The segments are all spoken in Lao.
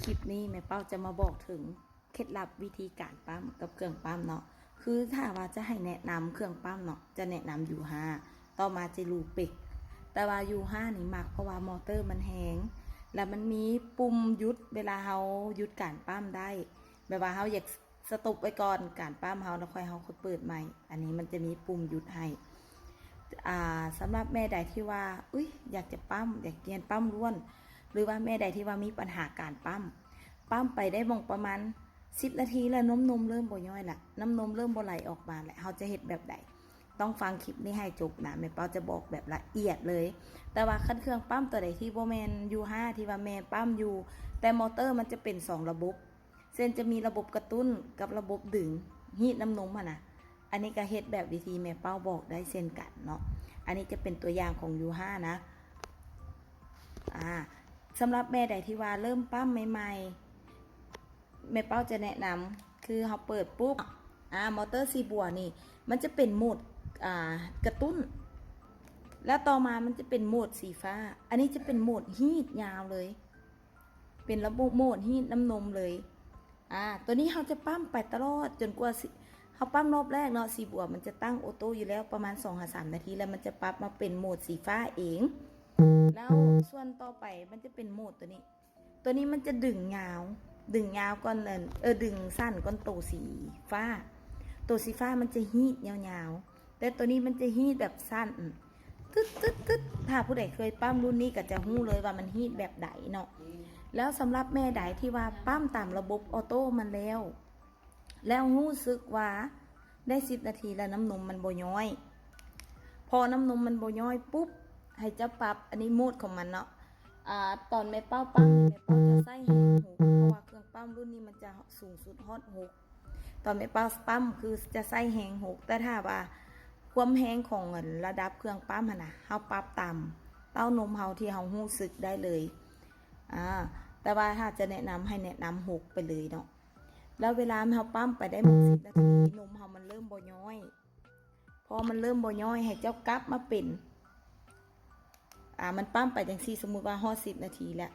ຄລິບນີ້ແມ່ເປົ້າຈະມາບອກເຖິງເຄັດລັບວິທີການປ້ຳກັບເຄື່ອງປ້ຳເນາະ. ຄືຖ້າວ່າຈະໃຫ້ແນະນຳເຄື່ອງປ້ຳເນາະ ຈະແນະນຳຢູຮາ ຕໍ່ມາຈະລູເປັກ. ແຕ່ວ່າຢູຮານີ້ມັກ ເພາະວ່າມໍເຕີມັນແຮງ ແລ້ວມັນມີປຸ່ມຢຸດ ເວລາເຮົາຢຸດການປ້ຳໄດ້ ແບບວ່າເຮົາຢາກສະຕັອບໄວ້ກ່ອນການປ້ຳເຮົາ ແລ້ວຄ່ອຍ ເຮົາຄ່ອຍເປີດໃໝ່. ອັນນີ້ມັນຈະມີປຸ່ມຢຸດໃຫ້. ອ່າ ສຳລັບແມ່ໃດທີ່ວ່າ ອຸ້ຍ ຢາກຈະປ້ຳ ຢາກຮຽນປ້ຳລ້ວນ ຫຼືວ່າແມ່ໃດທີ່ວ່າມີປັນຫາການປ້ຳ ປ້ຳໄປໄດ້ໝ່ອງປະມານສິບນາທີແລ້ວ ນົມນົມເລີ່ມບໍ່ຍ້ອຍລະ ນ້ຳນົມເລີ່ມບໍ່ໄຫຼອອກມາແລ້ວ ເຮົາຈະເຮັດແບບໃດ? ຕ້ອງຟັງຄລິບນີ້ໃຫ້ຈົບນະ ແມ່ເປົ້າຈະບອກແບບລະອຽດເລີຍ. ແຕ່ວ່າຄັນເຄື່ອງປ້ຳຕົວໃດທີ່ບໍ່ແມ່ນຢູຮາ ທີ່ວ່າແມ່ປ້ຳຢູ່ ແຕ່ມໍເຕີມັນຈະເປັນສອງລະບົບ ເຊັ່ນຈະມີລະບົບກະຕຸ້ນກັບລະບົບດຶງ ຮີດນ້ຳນົມຫັ້ນນະ. ອັນນີ້ກໍເຮັດແບບວິທີແມ່ເປົ້າບອກໄດ້ເຊັ່ນກັນເນາະ. ອັນນີ້ຈະເປັນຕົວຢ່າງຂອງຢູຮານະ. ອ່າ ສຳລັບແມ່ໃດທີ່ວ່າເລີ່ມປ້ຳໃໝ່ໆ ແມ່ເປົ້າຈະແນະນຳ ຄືເຮົາເປີດປຸບ ອ່າ ມໍເຕີສີບົວນີ້ ມັນຈະເປັນໂໝດ ອ່າ ກະຕຸ້ນ ແລ້ວຕໍ່ມາມັນຈະເປັນໂໝດສີຟ້າ. ອັນນີ້ຈະເປັນໂໝດຮີດຍາວເລີຍ ເປັນລະບົບໂໝດຮີດນ້ຳນົມເລີຍ. ອ່າ ຕົວນີ້ເຮົາຈະປ້ຳໄປຕະຫຼອດຈົນກວ່າຊິ ເຮົາປ້ຳລອບແລກເນາະ ສີບົວມັນຈະຕັ້ງໂອໂຕ້ຢູ່ແລ້ວປະມານສອງຫາສາມນາທີ ແລ້ວມັນຈະປັບມາເປັນໂໝດສີຟ້າເອງ. ແລ້ວສ່ວນຕໍ່ໄປມັນຈະເປັນໂໝດຕົວນີ້ ຕົວນີ້ມັນຈະດຶງຍາວ ດຶງຍາວກ່ອນ ເອີ ດຶງສັ້ນກ່ອນໂຕສີຟ້າ. ໂຕສີຟ້າມັນຈະຮີດຍາວໆ ແຕ່ຕົວນີ້ມັນຈະຮີດແບບສັ້ນ ຕຶດໆໆ. ຖ້າຜູ້ໃດເຄີຍປ້ຳລຸ້ນນີ້ກໍຈະຮູ້ເລີຍວ່າມັນຮີດແບບໃດເນາະ. ແລ້ວສຳລັບແມ່ໃດທີ່ວ່າປ້ຳຕາມລະບົບໂອໂຕ້ມັນແລ້ວ ແລ້ວຮູ້ສຶກວ່າໄດ້ສິບນາທີແລ້ວນ້ຳນົມມັນບໍ່ຍ້ອຍ ພໍນ້ຳນົມມັນບໍ່ຍ້ອຍປຸບ ໃຫ້ເຈົ້າປັບ ອັນນີ້ໂໝດຂອງມັນເນາະ. ອ່າ ຕອນແມ່ເປົ້າປ້ຳນີ້ ແມ່ເປົ້າຈະໃຊ້ແຮງຫົກ ເພາະວ່າເຄື່ອງປ້ຳລຸ້ນນີ້ມັນຈະສູງສຸດຮອດຫົກ. ຕອນແມ່ເປົ້າປ້ຳຄືຈະໃຊ້ແຮງຫົກ ແຕ່ຖ້າວ່າຄວາມແຮງຂອງ ອັນ ລະດັບເຄື່ອງປ້ຳຫັ້ນນະ ເຮົາປັບຕາມເຕົ້ານົມເຮົາທີ່ເຮົາຮູ້ສຶກໄດ້ເລີຍ. ອ່າ ແຕ່ວ່າຖ້າຈະແນະນຳ ໃຫ້ແນະນຳຫົກໄປເລີຍເນາະ. ແລ້ວເວລາເຮົາປ້ຳໄປໄດ້ໝົດສິບນາທີ ນົມເຮົາມັນເລີ່ມບໍ່ຍ້ອຍ ພໍມັນເລີ່ມບໍ່ຍ້ອຍ ໃຫ້ເຈົ້າກັບມາເປັນ ອ່າ ມັນປ້ຳໄປຈັ່ງຊີ້ ສົມມຸດວ່າຮອດສິບນາທີແລ້ວ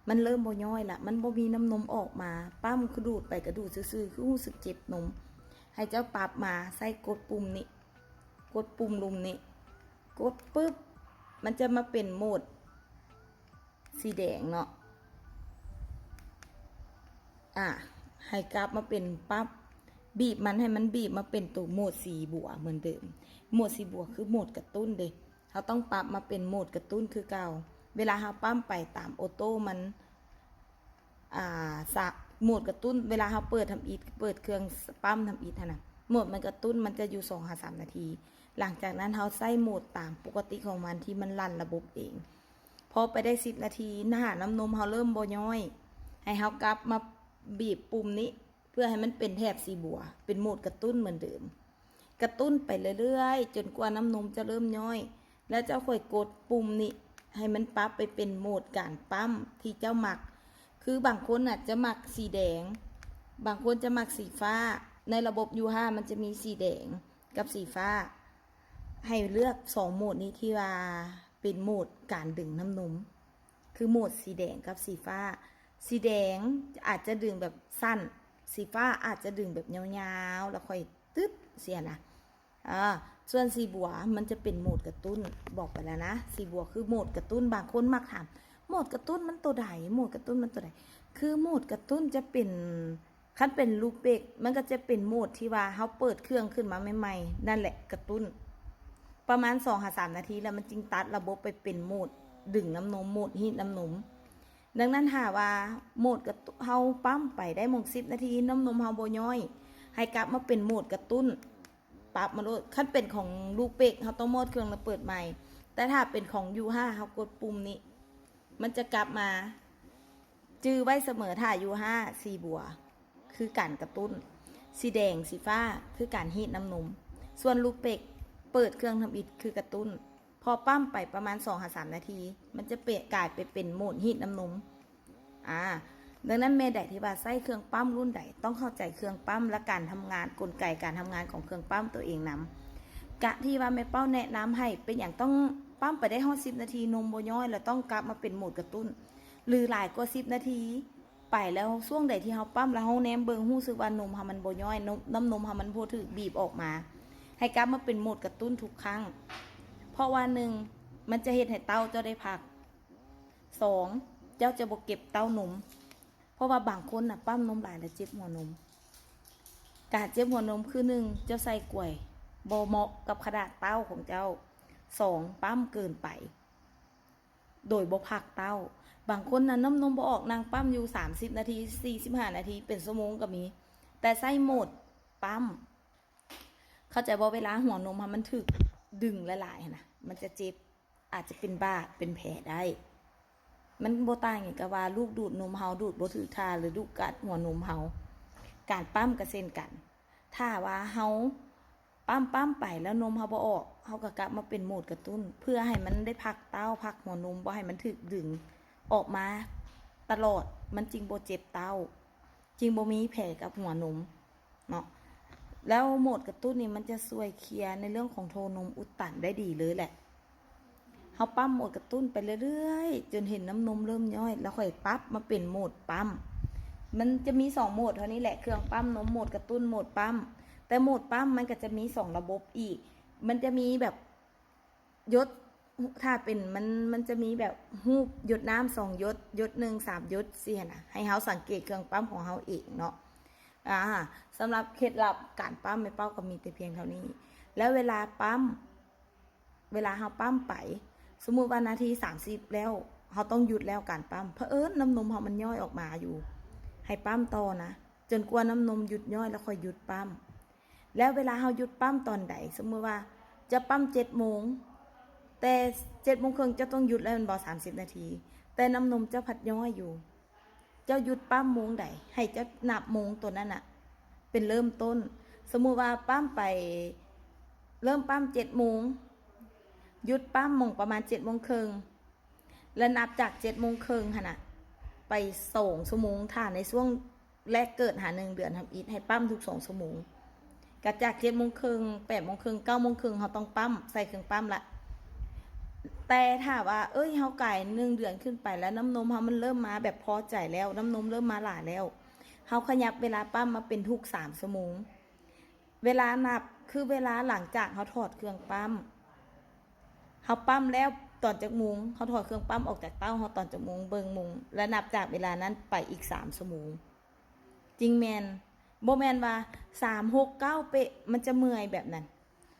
ມັນເລີ່ມບໍ່ຍ້ອຍລະ ມັນບໍ່ມີນ້ຳນົມອອກມາ ປ້ຳຄືດູດໄປກະດູດຊື່ໆ ຄືຮູ້ສຶກເຈັບນົມ. ໃຫ້ເຈົ້າປັບມາໃສ່ກົດປຸ່ມນີ້ ກົດປຸ່ມລຸ່ມນີ້ ກົດປຶບ ມັນຈະມາເປັນໂໝດສີແດງເນາະ. ອ່າ ໃຫ້ກັບມາເປັນປັບ ບີບມັນໃຫ້ມັນບີບມາເປັນໂຕໂໝດສີບົວເໝືອນເດີມ. ໂໝດສີບົວຄືໂໝດກະຕຸ້ນເດ້ ເຮົາຕ້ອງປັບມາເປັນໂໝດກະຕຸ້ນຄືເກົ່າ. ເວລາເຮົາປ້ຳໄປຕາມໂອໂຕ້ມັນ ອ່າ ສະ ໂໝດກະຕຸ້ນ ເວລາເຮົາເປີດທຳອິດ ເປີດເຄື່ອງປ້ຳທຳອິດຫັ້ນນະ ໂໝດມັນກະຕຸ້ນມັນຈະຢູ່ສອງຫາສາມນາທີ. ຫຼັງຈາກນັ້ນເຮົາໃຊ້ໂໝດຕາມປົກກະຕິຂອງມັນທີ່ມັນລັນລະບົບເອງ. ພໍໄປໄດ້ສິບນາທີ ຖ້ານ້ຳນົມເຮົາເລີ່ມບໍ່ຍ້ອຍ ໃຫ້ເຮົາກັບມາບີບປຸ່ມນີ້ ເພື່ອໃຫ້ມັນເປັນແຖບສີບົວ ເປັນໂໝດກະຕຸ້ນເໝືອນເດີມ. ກະຕຸ້ນໄປເລື້ອຍໆ ຈົນກວ່ານ້ຳນົມຈະເລີ່ມຍ້ອຍ ແລ້ວເຈົ້າຄ່ອຍກົດປຸ່ມນີ້ ໃຫ້ມັນປັບໄປເປັນໂໝດການປ້ຳທີ່ເຈົ້າມັກ. ຄືບາງຄົນນະຈະມັກສີແດງ ບາງຄົນຈະມັກສີຟ້າ. ໃນລະບົບຢູຮາມັນຈະມີສີແດງກັບສີຟ້າ ໃຫ້ເລືອກສອງໂໝດນີ້ທີ່ວ່າເປັນໂໝດການດຶງນ້ຳນົມ ຄືໂໝດສີແດງກັບສີຟ້າ. ສີແດງອາດຈະດຶງແບບສັ້ນ ສີຟ້າອາດຈະດຶງແບບຍາວໆ ແລ້ວຄ່ອຍຕຶດ ຊີ້ນະ. ອ່າ ສ່ວນສີບົວມັນຈະເປັນໂໝດກະຕຸ້ນ ບອກໄປແລ້ວນະ ສີບົວຄືໂໝດກະຕຸ້ນ. ບາງຄົນມັກຖາມ ໂໝດກະຕຸ້ນມັນໂຕໃດ? ໂໝດກະຕຸ້ນມັນໂຕໃດ? ຄືໂໝດກະຕຸ້ນຈະເປັນ ຄັນເປັນລູເປັກ ມັນກໍຈະເປັນໂໝດທີ່ວ່າເຮົາເປີດເຄື່ອງຂຶ້ນມາໃໝ່ໆ ນັ້ນແຫຼະກະຕຸ້ນ ປະມານສອງຫາສາມນາທີ ແລ້ວມັນຈຶ່ງຕັດລະບົບໄປເປັນໂໝດດຶງນ້ຳນົມ ໂໝດຮີດນ້ຳນົມ. ດັ່ງນັ້ນ ຖ້າວ່າໂໝດກະຕຸ້ນ ເຮົາປ້ຳໄປໄດ້ໝ່ອງສິບນາທີ ນ້ຳນົມເຮົາບໍ່ຍ້ອຍ ໃຫ້ກັບມາເປັນໂໝດກະຕຸ້ນ ປັບມາໂລດ. ຄັນເປັນຂອງລູເປັກ ເຮົາຕ້ອງມອດເຄື່ອງແລ້ວເປີດໃໝ່ ແຕ່ຖ້າເປັນຂອງຢູຮາ ເຮົາກົດປຸ່ມນີ້ ມັນຈະກັບມາ. ຈື່ໄວ້ສະເໝີ ຖ້າຢູຮາ ສີບົວ ຄືການກະຕຸ້ນ, ສີແດງ ສີຟ້າ ຄືການຮີດນ້ຳນົມ, ສ່ວນລູເປັກ ເປີດເຄື່ອງທຳອິດ ຄືກະຕຸ້ນ. ພໍປ້ຳໄປປະມານສອງຫາສາມນາທີ ມັນຈະເປະ ກາຍໄປເປັນໂໝດຮີດນ້ຳນົມ. ອາ ດັ່ງນັ້ນ ແມ່ໃດທີ່ວ່າໃຊ້ເຄື່ອງປ້ຳລຸ້ນໃດ ຕ້ອງເຂົ້າໃຈເຄື່ອງປ້ຳ ແລະ ການທຳງານ ກົນໄກການທຳງານຂອງເຄື່ອງປ້ຳໂຕເອງນຳ. ກະທີ່ວ່າແມ່ເປົ້າແນະນຳໃຫ້ ເປັນຫຍັງຕ້ອງປ້ຳໄປໄດ້ຮອດສິບນາທີ ນົມບໍ່ຍ້ອຍ ແລ້ວຕ້ອງກັບມາເປັນໂໝດກະຕຸ້ນ ຫຼື ຫຼາຍກວ່າສິບນາທີ ໄປແລ້ວ ຊ່ວງໃດທີ່ເຮົາປ້ຳແລ້ວເຮົາແນມເບິ່ງ ຮູ້ສຶກວ່ານົມເຮົາມັນບໍ່ຍ້ອຍ ນົມ ນ້ຳນົມເຮົາມັນບໍ່ຖືກບີບອອກມາ ໃຫ້ກັບມາເປັນໂໝດກະຕຸ້ນທຸກຄັ້ງ ເພາະວ່າ ໜຶ່ງ ມັນຈະເຮັດໃຫ້ເຕົ້າເຈົ້າໄດ້ພັກ ສອງ ເຈົ້າຈະບໍ່ເຈັບເຕົ້ານົມ ເພາະວ່າບາງຄົນນະ ປ້ຳນົມຫຼາຍແລ້ວເຈັບຫົວນົມ. ການເຈັບຫົວນົມຄື ໜຶ່ງ ເຈົ້າໃສ່ກວຍບໍ່ເໝາະກັບຂະໜາດເຕົ້າຂອງເຈົ້າ, ສອງ ປ້ຳເກີນໄປ ໂດຍບໍ່ພັກເຕົ້າ. ບາງຄົນນະ ນ້ຳນົມບໍ່ອອກ ນັ່ງປ້ຳຢູ່ສາມສິບນາທີ ສີ່ສິບຫ້ານາທີ ເປັນຊົ່ວໂມງກໍມີ ແຕ່ໃຊ້ໂໝດປ້ຳ. ເຂົ້າໃຈບໍ່? ເວລາຫົວນົມຫັ້ນມັນຖືກດຶງຫຼາຍໆຫັ້ນນະ ມັນຈະເຈັບ ອາດຈະເປັນບາດເປັນແຜໄດ້. ມັນບໍ່ຕ່າງຫຍັງກັບວ່າລູກດູດນົມເຮົາ ດູດບໍ່ຖືກທ່າ ຫຼື ດູດກັດຫົວນົມເຮົາ. ການປ້ຳກໍເຊັ່ນກັນ ຖ້າວ່າເຮົາປ້ຳໆໄປແລ້ວນົມເຮົາບໍ່ອອກ ເຮົາກໍກັບມາເປັນໂໝດກະຕຸ້ນ ເພື່ອໃຫ້ມັນໄດ້ພັກເຕົ້າ ພັກຫົວນົມ ບໍ່ໃຫ້ມັນຖືກດຶງອອກມາຕະຫຼອດ ມັນຈຶ່ງບໍ່ເຈັບເຕົ້າ ຈຶ່ງບໍ່ມີແຜກັບຫົວນົມເນາະ. ແລ້ວໂໝດກະຕຸ້ນນີ້ມັນຈະຊ່ວຍເຄຍໃນເລື່ອງຂອງໂທນົມອຸດຕັນໄດ້ດີເລີຍແຫຼະ. ເຮົາປ້ຳໂໝດກະຕຸ້ນໄປເລື້ອຍໆ ຈົນເຫັນນ້ຳນົມເລີ່ມຍ້ອຍ ແລ້ວຄ່ອຍປັບມາເປັນໂໝດປ້ຳ. ມັນຈະມີສອງໂໝດເທົ່ານີ້ແຫຼະ ເຄື່ອງປ້ຳນົມ ໂໝດກະຕຸ້ນ ໂໝດປ້ຳ. ແຕ່ໂໝດປ້ຳມັນກໍຈະມີສອງລະບົບອີກ ມັນຈະມີແບບ ຢົດ ຖ້າເປັນ ມັນ ມັນຈະມີແບບຮູບຢົດນ້ຳສອງຢົດ ຢົດໜຶ່ງ ສາມຢົດ ຊີ້ຫັ້ນນະ. ໃຫ້ເຮົາສັງເກດເຄື່ອງປ້ຳຂອງເຮົາເອງເນາະ. ອາ ສຳລັບເຄັດລັບການປ້ຳ ແມ່ເປົ້າກໍມີແຕ່ພຽງເທົ່ານີ້. ແລ້ວເວລາປ້ຳ ເວລາເຮົາປ້ຳໄປ ສົມມຸດວ່ານາທີສາມສິບແລ້ວ ເຮົາຕ້ອງຢຸດແລ້ວການປ້ຳ ເຜອິນນ້ຳນົມເຮົາມັນຍ້ອຍອອກມາຢູ່ ໃຫ້ປ້ຳຕໍ່ນະ ຈົນກວ່ານ້ຳນົມຢຸດຍ້ອຍ ແລ້ວຄ່ອຍຢຸດປ້ຳ. ແລ້ວເວລາເຮົາຢຸດປ້ຳຕອນໃດ? ສົມມຸດວ່າເຈົ້າປ້ຳເຈັດໂມງ ແຕ່ເຈັດໂມງເຄິ່ງເຈົ້າຕ້ອງຢຸດແລ້ວແມ່ນບໍ່? ສາມສິບນາທີ ແຕ່ນ້ຳນົມເຈົ້າພັດຍ້ອຍຢູ່ ເຈົ້າຢຸດປ້ຳໂມງໃດ? ໃຫ້ເຈົ້ານັບໂມງຕົວນັ້ນນະເປັນເລີ່ມຕົ້ນ. ສົມມຸດວ່າປ້ຳໄປ ເລີ່ມປ້ຳເຈັດໂມງ ຢຸດປ້ຳໝ່ອງປະມານເຈັດໂມງເຄິ່ງ ແລະ ນັບຈາກເຈັດໂມງເຄິ່ງຫັ້ນນະ ໄປສອງຊົ່ວໂມງ. ຖ້າໃນຊ່ວງແລກເກີດຫາໜຶ່ງເດືອນທຳອິດ ໃຫ້ປ້ຳທຸກສອງຊົ່ວໂມງ. ກະຈາກເຈັດໂມງເຄິ່ງ ແປດໂມງເຄິ່ງ ເກົ້າໂມງເຄິ່ງ ເຮົາຕ້ອງປ້ຳ ໃສ່ເຄື່ອງປ້ຳລະ. ແຕ່ຖ້າວ່າ ເອີຍ ເຮົາກາຍໜຶ່ງເດືອນຂຶ້ນໄປແລ້ວ ນ້ຳນົມເຮົາມັນເລີ່ມມາແບບພໍໃຈແລ້ວ ນ້ຳນົມເລີ່ມມາຫຼາຍແລ້ວ ເຮົາຂະຫຍັບເວລາປ້ຳມາເປັນທຸກສາມຊົ່ວໂມງ. ເວລານັບ ຄືເວລາຫຼັງຈາກເຮົາຖອດເຄື່ອງປ້ຳ ເຮົາປ້ຳແລ້ວຕອນຈັກໂມງ? ເຮົາຖອດເຄື່ອງປ້ຳອອກຈາກເຕົ້າເຮົາຕອນຈັກໂມງ? ເບິ່ງໂມງ ແລະ ນັບຈາກເວລານັ້ນໄປອີກສາມຊົ່ວໂມງ ຈຶ່ງແມ່ນ. ບໍ່ແມ່ນວ່າສາມ ຫົກ ເກົ້າເປະ ມັນຈະເມື່ອຍແບບນັ້ນ.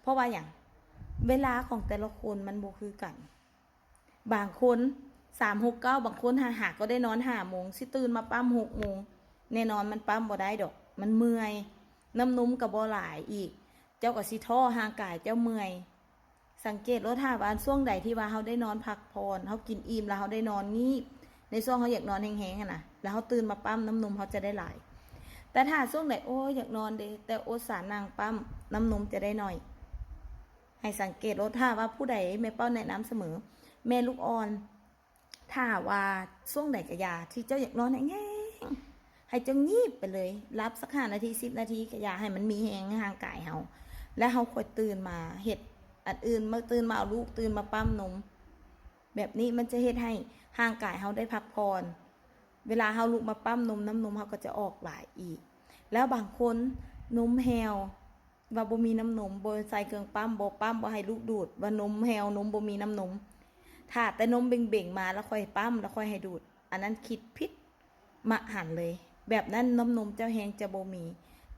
ເພາະວ່າຫຍັງ? ເວລາຂອງແຕ່ລະຄົນມັນບໍ່ຄືກັນ. ບາງຄົນສາມ ຫົກ ເກົ້າ ບາງຄົນຫາ ຫາກໍໄດ້ນອນຫ້າໂມງ ຊິຕື່ນມາປ້ຳຫົກໂມງ ແນ່ນອນມັນປ້ຳບໍ່ໄດ້ດອກ ມັນເມື່ອຍ ນ້ຳນົມກໍບໍ່ຫຼາຍອີກ ເຈົ້າກໍຊິທໍ້ ຮ່າງກາຍເຈົ້າເມື່ອຍ. ສັງເກດໂລດ ຖ້າວ່າຊ່ວງໃດທີ່ວ່າເຮົາໄດ້ນອນພັກຜ່ອນ ເຮົາກິນອີ່ມແລ້ວເຮົາໄດ້ນອນງີບ ໃນຊ່ວງເຮົາຢາກນອນແຮງໆຫັ້ນນະ ແລ້ວເຮົາຕື່ນມາປ້ຳ ນ້ຳນົມເຮົາຈະໄດ້ຫຼາຍ. ແຕ່ຖ້າຊ່ວງໃດ ໂອ້ຍ ຢາກນອນເດ ແຕ່ອົດສານັ່ງປ້ຳ ນ້ຳນົມຈະໄດ້ໜ້ອຍ. ໃຫ້ສັງເກດໂລດ ຖ້າວ່າຜູ້ໃດ ແມ່ເປົ້າແນະນຳສະເໝີ ແມ່ລູກອ່ອນ ຖ້າວ່າຊ່ວງໃດກະຢ່າ ທີ່ເຈົ້າຢາກນອນແຮງໆ ໃຫ້ເຈົ້າງີບໄປເລີຍ ຫຼັບສັກຫ້ານາທີ ສິບນາທີກະຢ່າ ໃຫ້ມັນມີແຮງໃນຮ່າງກາຍເຮົາ ແລ້ວເຮົາຄ່ອຍຕື່ນມາເຮັດອັນອື່ນ ມາຕື່ນມາເອົາລູກ ຕື່ນມາປ້ຳນົມ ແບບນີ້ມັນຈະເຮັດໃຫ້ຮ່າງກາຍເຮົາໄດ້ພັກຜ່ອນ. ເວລາເຮົາລຸກມາປ້ຳນົມ ນ້ຳນົມເຮົາກໍຈະອອກຫຼາຍອີກ. ແລ້ວບາງຄົນນົມແຫ້ວ ວ່າບໍ່ມີນ້ຳນົມ ບໍ່ໃສ່ເຄື່ອງປ້ຳ ບໍ່ປ້ຳ ບໍ່ໃຫ້ລູກດູດ ວ່ານົມແຫ້ວ ນົມບໍ່ມີນ້ຳນົມ. ຖ້າແຕ່ນົມເບັ່ງໆມາ ແລ້ວຄ່ອຍປ້ຳ ແລ້ວຄ່ອຍໃຫ້ດູດ ອັນນັ້ນຄິດຜິດມະຫັນເລີຍ. ແບບນັ້ນນ້ຳນົມເຈົ້າແຮງຈະບໍ່ມີ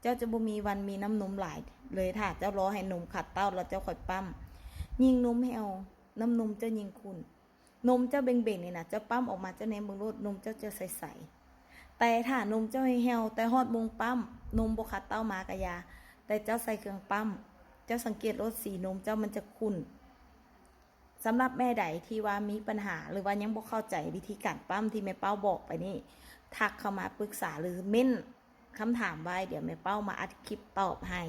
ເຈົ້າຈະບໍ່ມີວັນມີນ້ຳນົມຫຼາຍເລີຍ ຖ້າເຈົ້າລໍໃຫ້ນົມຂັດເຕົ້າ ແລ້ວເຈົ້າຄ່ອຍປ້ຳ. ຍິ່ງນົມແຫ້ວ ນ້ຳນົມເຈົ້າຍິ່ງຂຸ້ນ. ນົມເຈົ້າເບັ່ງໆນີ້ນະ ເຈົ້າປ້ຳອອກມາ ເຈົ້າແນມເບິ່ງໂລດ ນົມເຈົ້າຈະໃສໆ. ແຕ່ຖ້ານົມເຈົ້າແຫ້ວໆ ແຕ່ຮອດໂມງປ້ຳ ນົມບໍ່ຂັດເຕົ້າມາກະຢ່າ ແຕ່ເຈົ້າໃສ່ເຄື່ອງປ້ຳ ເຈົ້າສັງເກດໂລດ ສີນົມເຈົ້າມັນຈະຂຸ້ນ. ສຳລັບແມ່ໃດທີ່ວ່າມີປັນຫາ ຫຼືວ່າຍັງບໍ່ເຂົ້າໃຈວິທີການປ້ຳທີ່ແມ່ເປົ້າບອກໄປນີ້ ທັກເຂົ້າມາປຶກສາ ຫຼືເມັ້ນຄຳຖາມໄວ້ ດຽວແມ່ເປົ້າມາອັດຄລິບຕອບໃຫ້.